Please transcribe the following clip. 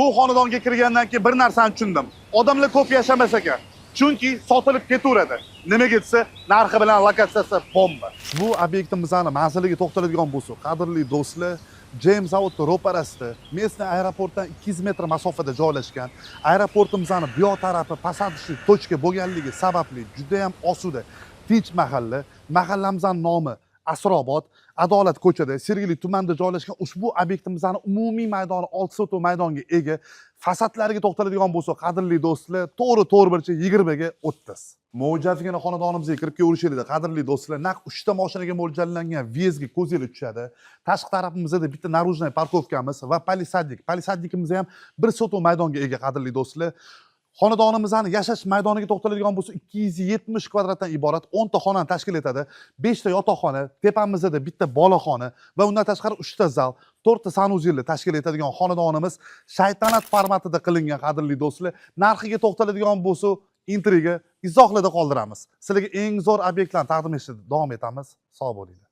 Bu xonadonga kirgandan keyin bir narsani tushundim. Odamlar ko'p yashamas ekan. Chunki sotilib ketaveradi. Nimaga desa, narxi bilan lokatsiyasi bomba. Bu obyektimizni manziliga to'xtaladigan bo'lsak, qadrli do'stlar, Jem zavodi ro'parasida, местный aeroportdan 200 metr masofada joylashgan. Aeroportimizni bu yoq tarafi посадочный точка bo'lganligi sababli juda ham osuda, tinch mahalla. Mahallamizning nomi Asrobod, Adolat ko'chada, Sergeli tumanida joylashgan ushbu obyektimizni umumiy maydoni 6 sotok maydonga ega. Fasadlariga to'xtaladigan bo'lsak, qadrli do'stlar, to'g'ri to'g'ri burchak 20 ga 30. Mo'jazgina xonadonimizga kirib kelaverishinglarda, qadrli do'stlar, naq 3 ta mashinaga mo'ljallangan въезд ga ko'zinglar tushadi. Tashqi tarafimizda bitta наружный парковка miz va палисадник. Палисадник imiz ham 1 sotok maydonga ega, qadrli do'stlar. Xonadonimizni yashash maydoniga to'xtaladigan bo'lsa, 270 kvadratdan iborat 10 ta xonani tashkil etadi. 5 ta yotoqxona, tepamizda bitta boloxona va undan tashqari 3 ta zal, 4 ta санузел ni tashkil etadigan xonadonimiz shaytanat formatida qilingan, qadrli do'stlar. Narxiga to'xtaladigan bo'lsa, intriga izohlarda qoldiramiz. Sizlarga eng zo'r obyektlarni taqdim etishda davom etamiz. Sog' bo'linglar.